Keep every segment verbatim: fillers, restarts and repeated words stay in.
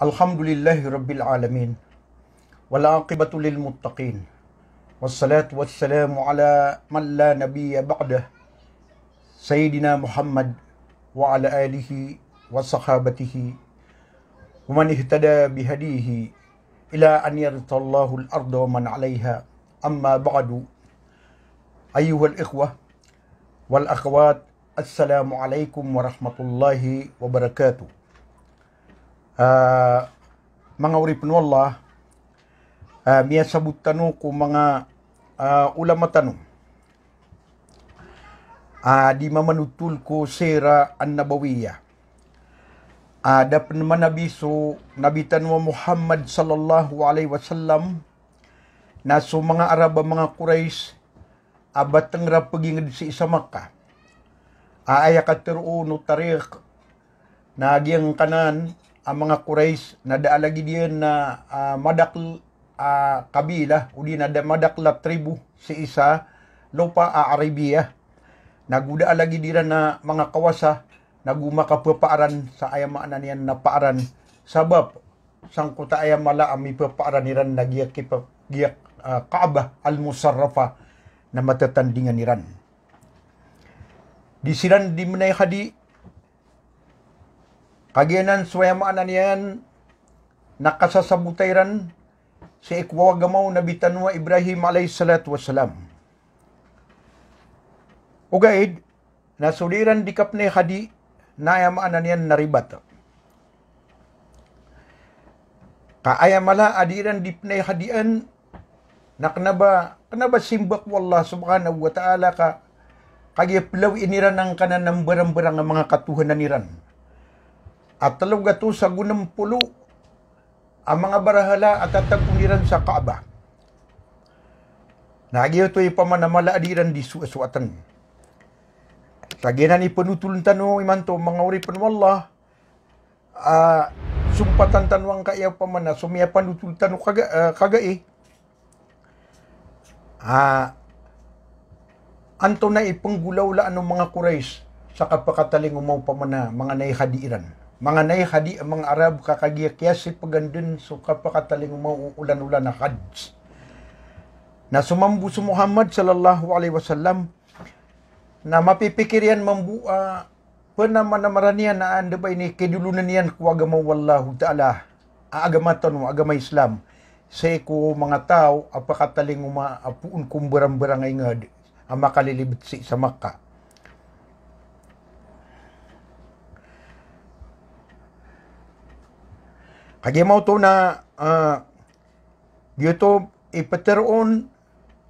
Alhamdulillahi Rabbil Alamin. Wal aqibatu lil muttaqin. Wassalatu wassalamu ala man la nabiyya ba'dah. Sayyidina Muhammad wa ala alihi wa sahabatihi wa man ihtada bihadihi ila an yarithallahu al-arda wa man alaiha. Amma ba'du. Ayyuhal ikhwah wal akhawat, assalamu alaikum warahmatullahi wabarakatuh. Ah, manga oripn o Allah, ah, miyasabot tano ko manga, ah, ulama tano. Ah, di mamanotol ko Sirah An-Nabawiyah. Ah, da pn manabi so Nabi tano a Muhammad sallallahu alaihi wasallam, na so manga Arab a manga Quraysh a ba tng ra pgingd sii sa Makkah. A aya katharo o tarikh na giyangkanan a manga Quraysh na da a lagid iyan na, ah, madakl a kabila, odi na da madakl a tribu sii sa lopa a Arabia. Na go da a lagid iran a manga kawasa, na go makapapaaran sa aya maana niyan na paaran. Sabap sangkoto a aya mala a mipapaaran iran na giya kipa-, giya, ah, Kaabah al-Musharrafah na matatandingan iran. Di siran di mnay hadi, kagiya nan so aya maana niyan na kasasabota iran sii ko agama o Nabi tano a Ibrahim alayhis salatu wassalam. Ogaid, na so di iran di kapnay hadi, na aya maana niyan na ribat. Ka aya mala a di iran di pnay hadian, na kna ba, kna ba simba ko Allah subhanahu wa ta'ala ka, kagiya plawiin iran angkanan a mbarangbarang a manga katohanan iran. A tlo gatos ago nm polo a manga barahala a tatagoon iran sa Kaabah. Na giyoto i opama na mala a di iran di soasoatn. Sa giyanan i pnotoln tano imanto manga oripn o Allah, ah, sompatan tano angkaya opama na so miyapanotol tano kaga-, ah, kagai. Ah, antonaa i pnggolawlaan o manga Quraysh sa kapakatalingoma opama na manga nay hadi iran. Manga nay hadi a manga Arab ka kagiya kiyasipgan dn so kapakatalingoma o olan-olan a Hajj. Na so mambo so Muhammad sallallahu alaihi wasallam, na mapipikir iyan mambo a pnamanamaran iyan a anda ba ini kidolon iyan ko agama o Allahu Ta'ala, a agama tano, agama Islam, sii ko manga taw a pakatalingoma a poon ko mbarangbarang a ingd a makalilibt sii sa Makkah. Kagiya maoto na, ah, giyoto i ptharoon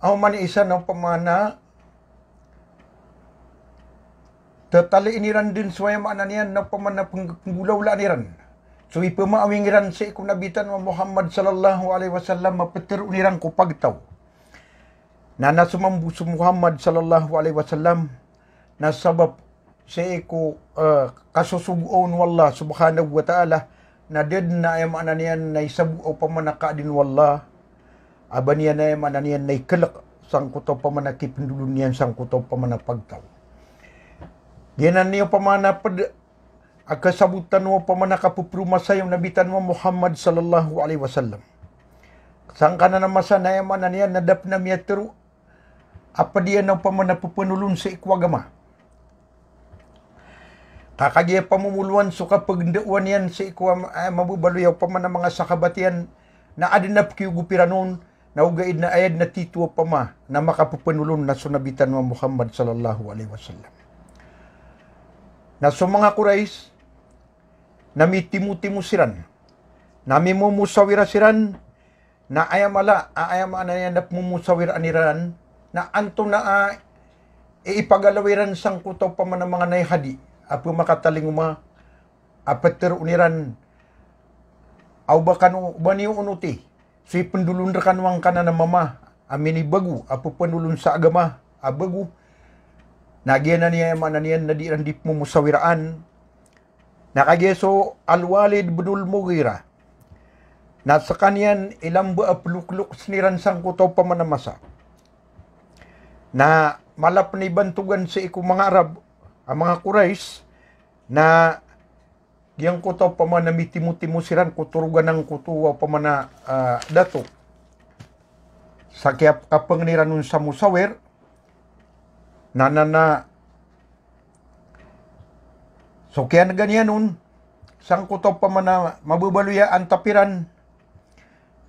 a oman i isa na opama na tataliin iran dn so aya maana niyan na opama na png-, pnggolawlaan iran. So ipmaawing iran sii ko Nabi tano a Muhammad sallallahu alaihi wasallam a ptharoon iran ko pagtaw. Na, na so mambo so Muhammad sallallahu alaihi wasallam, na sabap sii ko, eh, kasosogoon o Allah subhanahu wa ta'ala, na da dn a aya maana niyan na isaboa opama na kaadn o Allah, a ba niyan a aya maana niyan na iklk sangkoto opama na kipndolon iyan sangkoto opama na pagtaw. Giyanan i opama na pd a kasabot tano opama na kapphromasa o Nabi tano a Muhammad sallallahu alaihi wasallam. Sangkanan a masa na aya maana niyan na da pn a miyatharo a pd iyan opama na pphanolon sii ko agama. Ka kagiya pamomoloan so kapagndao niyan sii ko am-, ah, mababaloy a opama na manga sahabat iyan na adn a pkiogop iran on, na ogaid na aya dn a titho opama na makapphanolon na so Nabi tano a Muhammad sallallahu alaihi wasallam. Na so manga Quraysh na mitimotimo siran, na mimomosawira siran, na aya mala a aya maana niyan na pmomosawiraan iran na antonaa i ipagalaw iran sangkoto opama na manga nay hadi a pmakatalingoma a ptharoon iran a o ba kano, o ba niyo onoti so ipndolon rkano angkanan a mama a minibago a pphanolon sa agama a bago. Na giyanan i aya maana niyan na di iran di pmomosawiraan. Na kagiya so Al-Walid bin Al-Mughirah, na skaniyan i lamba a plokloks iran sangkoto opama na masa. Na mala pn i bantogan sii ko manga Arab a manga Quraysh, na Giyangkoto opama na mitimotimo siran ko torogan angkoto opama na, ah, dato. Sa kiyapakapangni ran on sa Musawir, na, na, na, so kiyanega niyan on, sangkoto opama na mababaloy a antap iran,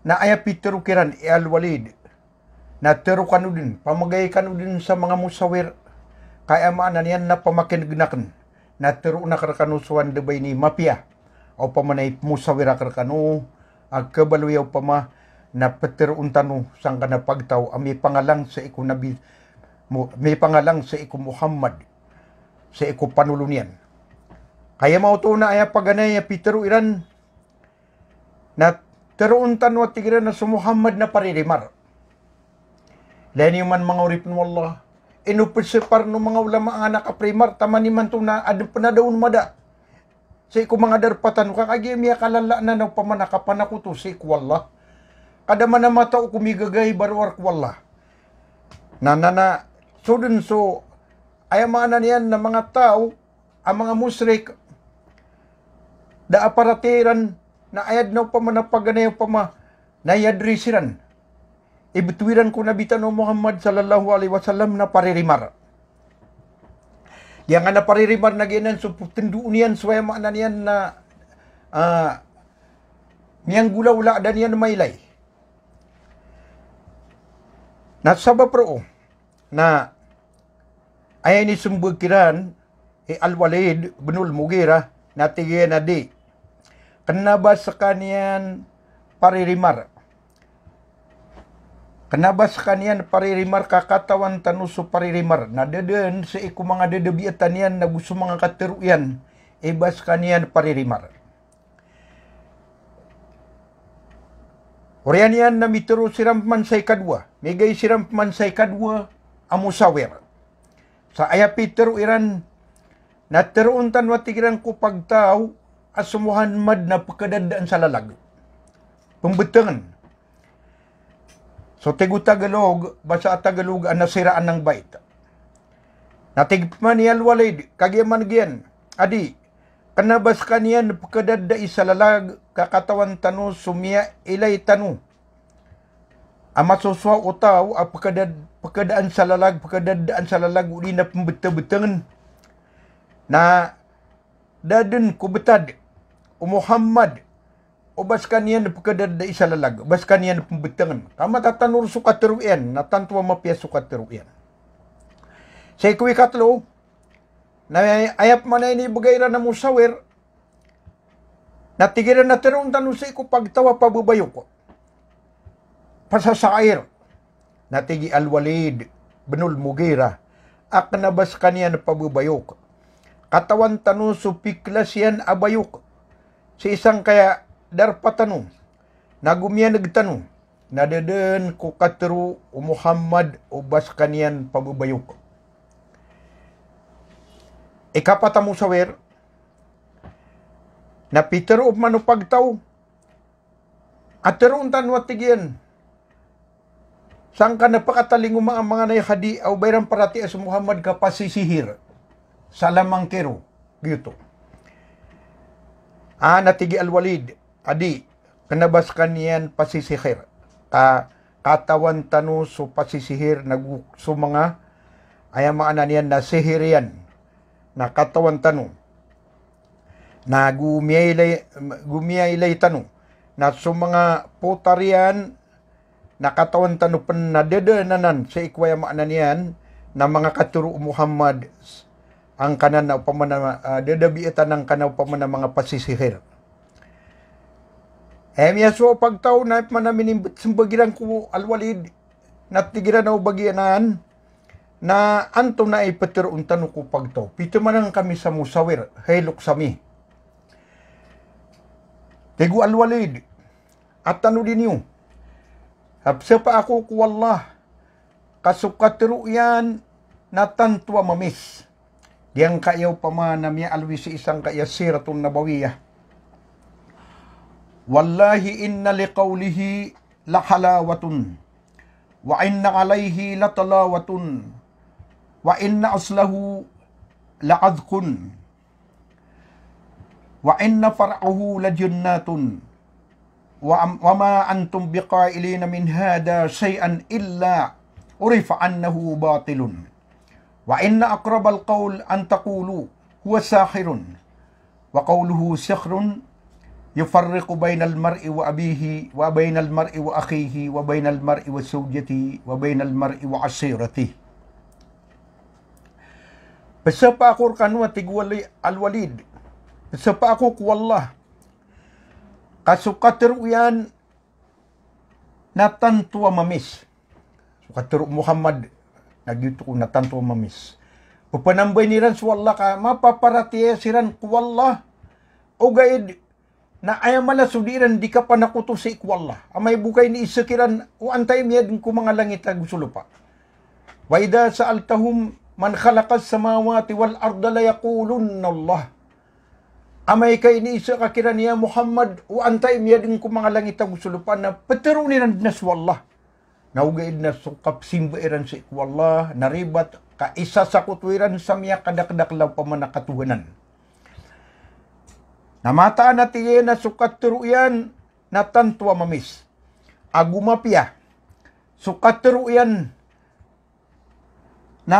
na aya pitero kiran i Al-Walid. Na tero kano den, pamagay kano den sa manga Musawir. Ka aya maana niyan na pamakinegen aken. Na teroon aken rekano so anda ba ini mapiya. Opama na ipmusawir aken rekano, a kabaloy a opama na peteroon tano sangkanan a pagtaw a mipangalang sii ko Nabi, mo-, mipangalang sii ko Muhammad, sii ko panolon iyan. Ka aya maoto na aya paganay a pitero iran, na teroon tano a tig iran a so Muhammad na paririmar. Ilay niyo man manga oripen o Allah. Ino pesepar o manga ulama a ngka na kapririmar, taman imanto na aden pen a da on mada. Sii ko manga darpa tano ka kagiya miyakalala anan opama na kapanakoto sii ko Allah. Ka da man a matao ko migagay barowar ko Allah. Na, na, na, so den so, aya maana niyan na manga taw a manga mushrik, da a paratiyaya iran na aya den a opama na paganay opama na iyadri siran. Ibetowi ran ko Nabi tano Muhammad sallallahu alaihi wasallam na paririmar. Giyangkanan a paririmar na giyanan so petendoon iyan, so aya maana niyan na, ah, miyanggolawla, da niyan mailay. Na sabap roo na aya inisembag kiran i Al-Walid bin Al-Mughirah, na tig iyan a di. Kena ba sekaniyan paririmar. Kena ba sekaniyan paririmar ka katawan tano so paririmar. Na da den sii ko manga dadabiatan iyan nago so manga katero iyan i ba sekaniyan paririmar. Oriyan iyan na mitero siran peman sa ikadowa, migay siran peman sa ikadowa a Musawir. Sa aya pitero iran na teroon tano a tig iran ko pagtaw a so Muhammad na pekadadaan sa lalag. Pembetengen. So tig o Tagalog, basa a Tagalog a nasiraan ng bait. Na tig peman i Al-Walid, kagiya man giyan, a di, kena ba sekaniyan pekadadai sa lalag, ka katawan tano so miyailay tano a masosowa o taw a pekadad-, pekadaan sa lalag, pekadadaan sa lalag, odi na pembetebetengen. Na da den ko betad o Muhammad o ba sekaniyan pekadadai sa lalag, ba sekaniyan pembetengen. Ka matatanor so katero iyan, na tanto a mapiya so katero iyan. Sii ko ikatelo, na aya peman a inibegay iran a Musawir, na tig iran a teroon tano sii ko pagtaw a pababayok. Pasasair. Na tig i Al-Walid bin Al-Mughirah, a kena ba sekaniyan pababayok. Katawan tano so piklas iyan a bayok sii sangkaya darpa tano, nago miyaneg tano, na da den ko katero o Muhammad o ba sekaniyan pababayok. Ikapat a Musawir, na pitero o peman o pagtaw, a teroon tano a tig iyan. Sangkanan a pekatalingoma a manga nai hadi a o ba iran paratiyaya so Muhammad ka pasisihir. Salamangkiro, giyoto. A, na tig i Al-Walid, a di, kena ba sekaniyan pasisihir. Ka, katawan tano so pasisihir nago so manga, aya maana niyan na sihir iyan. Na katawan tano. Na go miyailay, go miyailay tano. Na so manga potar iyan, na katawan tano pen na da den anan sii ko aya maana niyan, na manga katero o Muhammad, angkanan a opama na, ah, dadabiatan angkanan a opama na manga pasisihir. Aya miyasowa o pagtaw na peman a minimbetsembag iran ko Al-Walid, na tig iran a o ba giyanan, na antonaa i peteroon tano ko pagtaw. Piteman angkami sa Musawir, hay loks ami. Tig o Al-Walid, a tanodi niyo a pesapa ako ko Allah, ka so katero iyan na tanto a mamis. Giyangkaya opama na miyaaloy sii sangkaya Siratun Nabawiyah. Wallahi inna li qawlihi lahalawatun, wa inna alayhi latalawatun, wa inna aslahu la'adqun. وإن فرعه لجنة وأم-، وما أنتم بقائلين من هذا شيئا إلا عرف أنه باطل. وإن أقرب القول أن تقولوا هو ساحر. وقوله سحر يفرق بين المرء وأبيه وبين المرء وأخيه وبين المرء وزوجته وبين المرء وعشيرته. Pzapa ako rkano, a tig o Wali-, Al-Walid. Pzapa ako ko Allah. Ka so katharo iyan na tanto a mamis. So katharo o Muhammad, na giyoto ko na tanto a mamis. Ppanambayni ran so Allah ka mapaparatiyaya siran ko Allah. Ogaid na aya mala so di iran di kapanakoto sii ko Allah. Amay bo ka iniiza kiran o antai miyadn ko manga langit ago so lopa. وإذا سألتهم من خلق السماوات والأرض ليقولن الله. Amay ka iniiza ka kiran ya Muhammad o antai miyadn ko manga langit ago so lopa, na ptharoon iran dn a so Allah. Na ogaid na so kapzimba iran sii ko Allah na ribat ka isasakoto iran sa miyakadakdakl a opama na katohanan. Na mataan a tig iyan a so katharo iyan na tanto a mamis ago mapiya. So katharo iyan na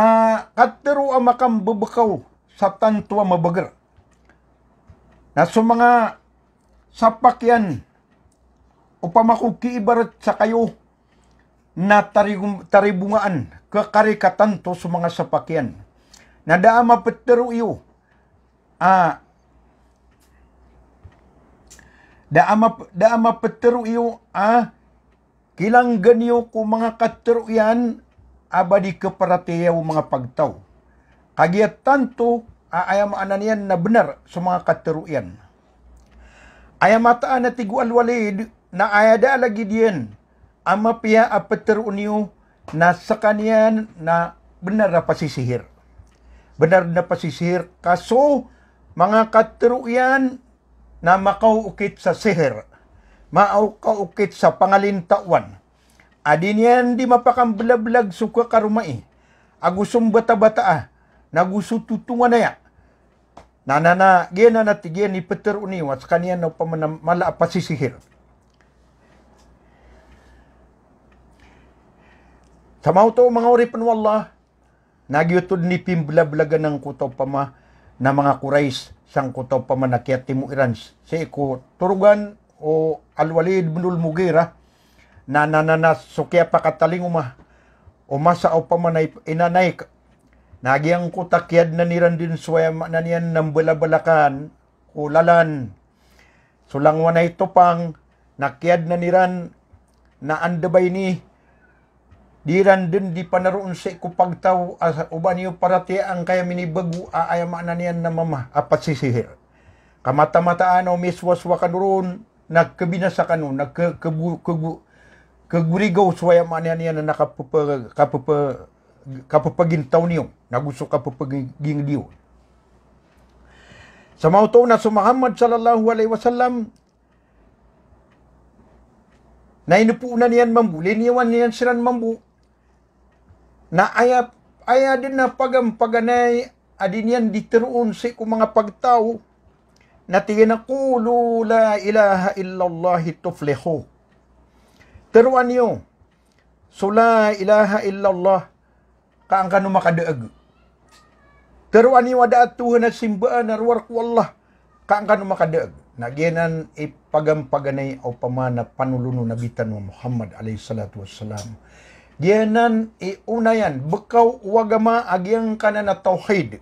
katharo a makambebekaw sa tanto a mabagr. Na so manga sapak iyan, opama ko kiibarat sa kayo na tarigom-, taribongaan, kekari ka tanto so manga sapak iyan. Na da a maptharo iyo, a, da a map-, da a maptharo iyo, a, kilanggan iyo ko manga katharo iyan a ba di kaparatiyaya o manga pagtaw. Kagiya tanto a aya maana niyan na bnar so manga katharo iyan. Aya mataan a tig o Al-Walid na aya da a lagid iyan a mapiya a ptharoon iyo na skaniyan na bnar a pasisihir. Bnar na pasisihir ka so manga katharo iyan na makaokit sa sihir, makaokit sa pangalintawan. A di niyan di mapakamblablag so kakaromai ago so mbatabataa, nago so totonganaya. Na, na, na, giyanan a tig iyan i ptharoon iyo a skaniyan na opama na mala a pasisihir. Sa maoto manga oripn o Allah, na giyoto dn i pimblablagan angkoto opama na manga Quraysh sangkoto opama na kiyatimo iran sii ko torogan o Al-Walid bin Al-Mughirah, na, na, na, na so kiyapakatalingoma o masa opama na ip-, inanaik. Na giyangkoto a kiyadnan iran dn so aya maana niyan na mbalabalakan ko lalan. So langowan a itopang, na kiyadnan iran na anda ba ini, di iran dn di panaroon sii ko pagtaw a o ba niyo paratiyayaan kaya minibago a aya maana niyan na mama a pasisihir. Ka mataan-mataan o miswaso kano ron, na khabinasa kano, na khe-, khego-, khego-, khegorigaw so aya maana niyan na kapapa-, kapapa-, kapapagintaw niyo, nago so kapapagingd iyo. Sa maoto na so Muhammad sallallahu alaihi wasallam, na inopoonan iyan mambo, liniyawan iyan siran mambo, na aya, aya dn a pagampaganay a di niyan di tharoon sii ko manga pagtaw, na tig iyan a, "Qulu la ilaha illallah tuflihu." Tharoa niyo so la ilaha illallah, ka an kano makadaag. Tharoa niyo a da a Tuhan a simbaan a rowar ko Allah, ka an kano makadaag. Na giyanan i pagampaganay a opama na panolon o Nabi tano a Muhammad alayhis salatu wassalam. Giyanan i onayan, bekaw o agama a giyangkanan a tawhid.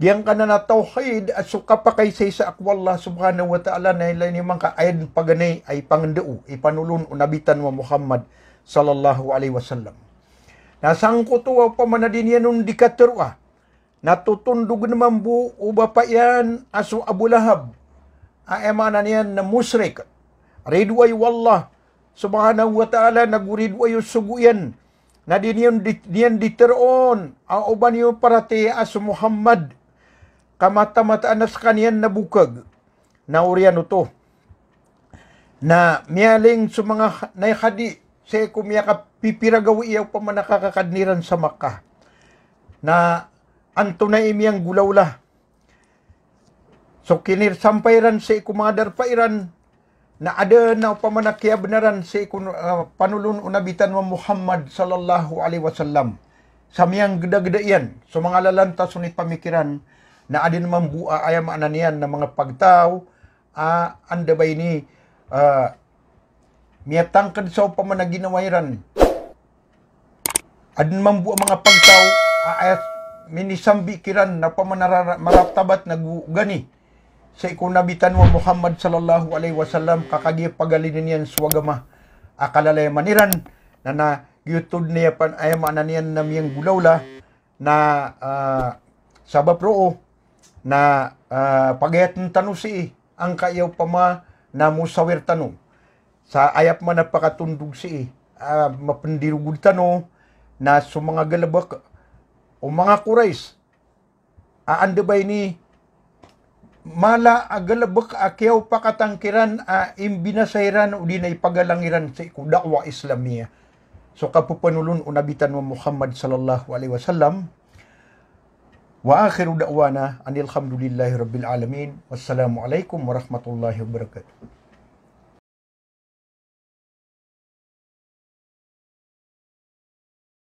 Giyangkanan a tawhid a so kapakaisaisa ko Allah subhanahu wa ta'ala na ilay niyo man ka aya dn paganay a ipangndao, ipanolon o Nabi tano a Muhammad sallallahu alayhi wasallam. Na sangkoto a opama na di niyan on di katharoa, na totondogn mambo o bapa iyan a so Abu Lahab, a aya maana niyan na mushrik. Ridoay o Allah subhanahu wa ta'ala, nago ridoay o sogo iyan. Na di niyan di, niyan di tharoon a o ba niyo paratiyaya a so Muhammad, ka mataan-mataan a skaniyan na bokag. Na oriyan oto na miyaling so manga kh-, naikhadi sii ko miyakapipira gawii a opama na kakakadn iran sa Makkah. Na antonaa i miyanggolawla So kinirsampay iran sii ko manga darpa iran na adn a opama na kiyabnaran sii ko, ah, panolon o Nabi tano a Muhammad sallallahu alaihi wasallam. Sa miyanggdagda iyan so manga lalan ta so nipamikiran na adn mambo a aya maana niyan na manga pagtaw a anda ba ini, ah, miyatangkd sa opama na ginawa iran. Adn mambo a manga pagtaw a aya minisambi kiran na opama na rara-, maratabat na go gani sii ko Nabi tano a Muhammad sallallahu alaihi wasallam ka kagiya pagalinen iyan so agama a kalalayaman iran na, na giyoto dn aya pan-, aya maana niyan na miyanggolawla na, ah, sabap roo na, ah, pagayatn tano sii angkaya opama na mosawir tano. Sa aya pman a pakatondog sii, ah, mapndirogod tano na so manga galbk o manga Quraysh a anda ba ini mala a galbk a kiyaopakatan kiran a imbinasa iran odi na ipagalang iran sii ko da'wah Islamiyah. So kapanolon o Nabi tano a Muhammad sallallahu alaihi wasallam. Wa akhiru da'wana anil hamdulillahi rabbil alamin. Wassalamu alaikum warahmatullahi wabarakatuh.